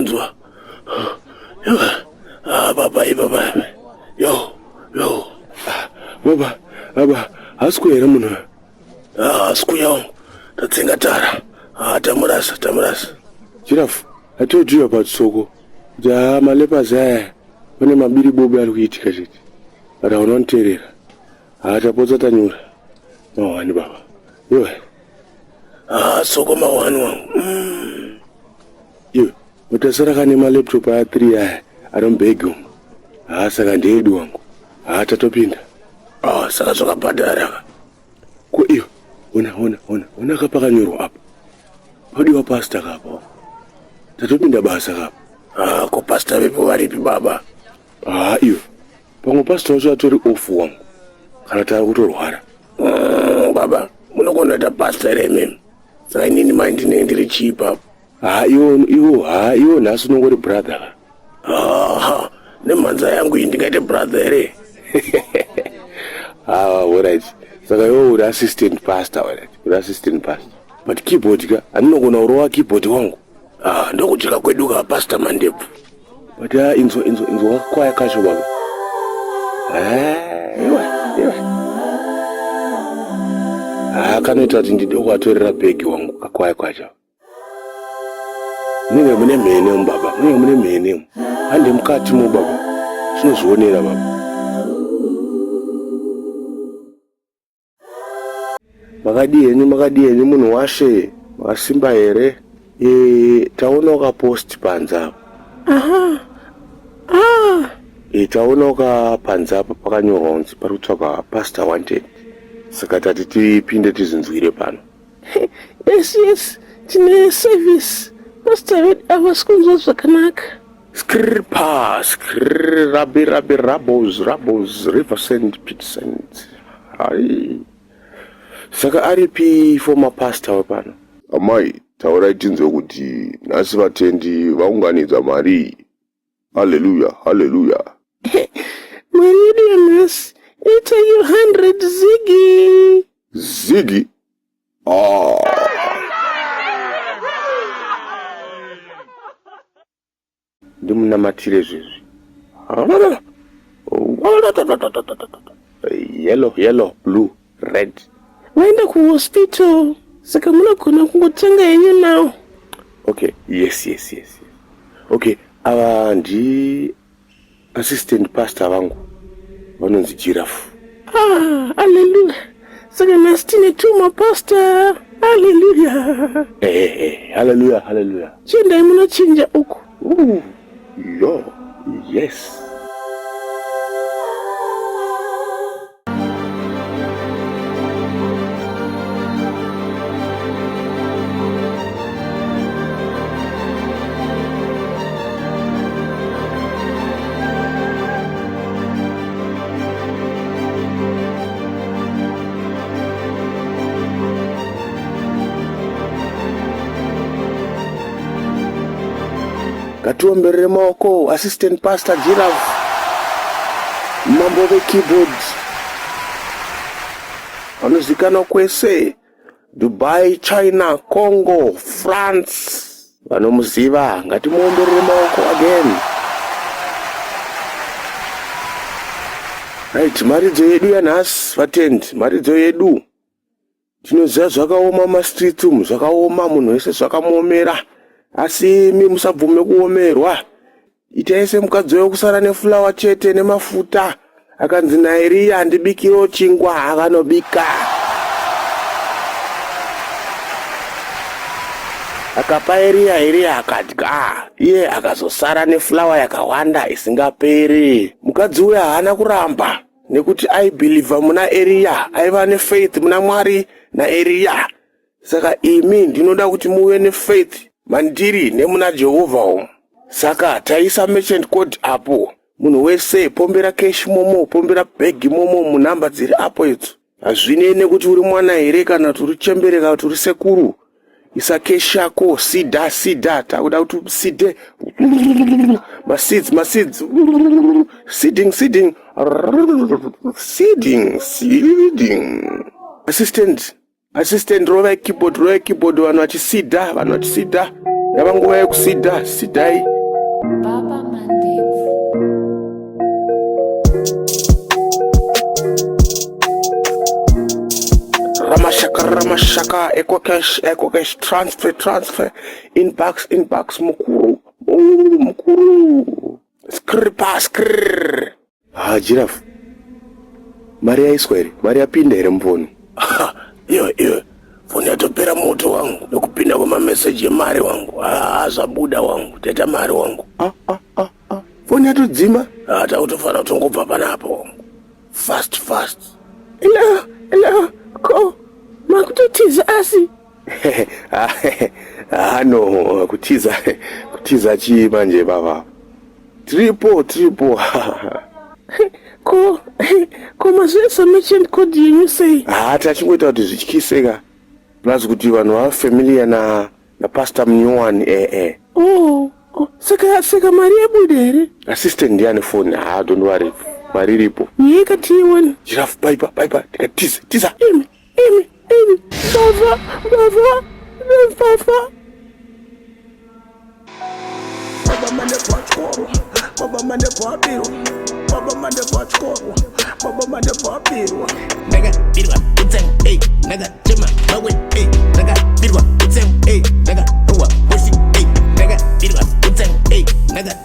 kunzwa. Ah, baba, baba. Yo, yo. Ah, baba, baba, haasi kuya here munhu? Ah, haasi kuya wangu. Tatsenga tara. Ah, tamurasa, tamurasa. Giraffe, I told you about Soko. Kuti haa malepers aya pane mabiri bobe ari kuitika chete. But hauna kunditeerera. Haa tapotsa tanyura. Mahwani baba. Iwe. Ah, Soko mahwani wangu. Mm. Iwe, mutasara kane malaptop aya 3 aya ari mubhegi umu. Haa saka ndeedu wangu. Haa tatopinda. Ah, saka zvakabhadhara ka. Ko iwe, ona ona ona ona ka pakanyorwa apa. Padiwa pastor kapa. Tatopinda basa kapa. Ah, ko pastor vepo varipi baba? Haa iwe, pamwe pastor wacho atori off wangu. Kana tari kutorwara. Baba, munogona kuita pastor here imimi? Saka inini mai ndinenge ndiri chii ipapo? Haa iwo iwo haa iwo nhasi unongori brother ka. Aha, nemhanza yangu iyi ndingaite brother here? Haa alright. Saka iwe uri assistant pastor alright. Uri assistant pastor. But keyboard ka, andinogona kurova keyboard wangu. Ah, ndokudya kwedu ka pastor Mandebvu. But ah, inzwa inzwa inzwa kakwaya kacho baba. Ah, iwe iwe. Ah, kanoita kuti ndide kuvatorera bhegi wangu kakwaya kwacho. Munenge mune mhene umu baba, munenge mune mhene umu. Hande mukati mo baba. Tinozvionera baba. Makadii henyu makadii henyu munhu washe makasimba here? E, taona ukapost panze apa. Aha. Ah. E, taona ukapanze apa pakanyorwa kunzi pari kutsvakwa pastor wanted. Saka tati tipinde tizinzwire pano. Yes, yes. Tine service. Pastor vedu havasi kunzwa zvakanaka. Skrr pa skrr rabi rabi rabos rabos river sand pit sand. Hai. Saka aripi former pastor wepano? Amai, taurai tinzwe kuti nhasi vatendi vaunganidza marii. Hallelujah, hallelujah. Mari yedu yanhasi ita you 100 zigi. Zigi? Ah. Ndimunamatire zvezvi. Yellow, yellow, blue, red. Vaenda kuhospital saka munogona kungotenga henyu now. Okay, yes, yes, yes. Okay, ava ndi assistant pastor vangu vanonzi Giraffe. Ah, hallelujah. Saka nhasi tine two mapastor. Hallelujah. Eh, eh, hallelujah, hallelujah. Chiendai munochinja uku. Ooh, yo, yes. Ngatiomberere maoko assistant pastor Giraffe, mambo vekeyboard vanozikanwa kwese Dubai, China, Congo, France. Vanomuziva ngatimuomberere maoko again. Right, mharidzo yedu yanhasi vatendi, mharidzo yedu Tinoziva zvakaoma mumastreets umu, zvakaoma munhu wese zvakamuomera, asi imi musabvume kuomerwa. Itai semukadzi uyo kusara nefulawa chete nemafuta. Akanzi naEriya andibikirewo chingwa, akanobika. Akapa Eriya, Eriya akadya. Iye akazosara nefulawa yakawanda isingaperi. Mukadzi uya haana kuramba. Nekuti aibhilivha muna Eriya, aiva nefaith muna Mwari naEriya. Saka imi ndinoda kuti muve nefaith mandiri nemuna Jehovha umu. Saka taisa merchant code apo. Munhu wese pombera cash momo, pombera bhegi momo munhamba dziri apo idzo. Hazvinei nekuti uri mwana here kana kuti uri chembere kana kuti uri sekuru. Isa cash yako, sida sida, takuda kuti uside maseeds maseeds, seeding seeding, seeding seeding. Assistant assistant, rovai keyboard, rovai keyboard, vanhu vachisida, vanhu vachisida. Yava nguva yekusida, sidai. Baba Mandebvu. Ramashaka, ramashaka, ecocash, ecocash, transfer, transfer, inbox, inbox, mukuru, mukuru, skripa, skr. Ha, giraffe. Mari yaiswa here? Mari yapinda here mufoni? Iwe, iwe, foni yatopera moto wangu nekupinda kwemameseji emari wangu. Ah, zvabuda wangu, taita mari wangu. Ah, ah, ah, ah. Foni yatodzima? Ah, takutofanira kutongobva panapo wangu. Fast, fast. Hello, hello, ko makutotiza asi? Ah, no, kutiza, kutiza chii manje baba? Tiripo, tiripo. Ko, ko mazoisa merchant code yenyu sei? Ah, tachingoita kuti zvityiseka. Plus kuti vanhu vafamiliar na napastor munyowani eh eh. Oh, oh, saka mari yabuda here? Assistant ndiye ane phone. Ah, don't worry. Mari iripo. Nyika tiione. Giraffe, bye bye bye. Tikatiza, tiza. Imi, imi, imi, bava, bava, bava. Baba mandebvu atyorwa, baba mandebvu abirwa, baba mandebvu atyorwa, baba mandebvu abirwa. Ndakabirwa kutsengo, ey, ndakachema mawe, ey, ndakabirwa kutsengo, ey, ndakarohwa boshi, ey, ndakabirwa kutsengo, ey, ndaka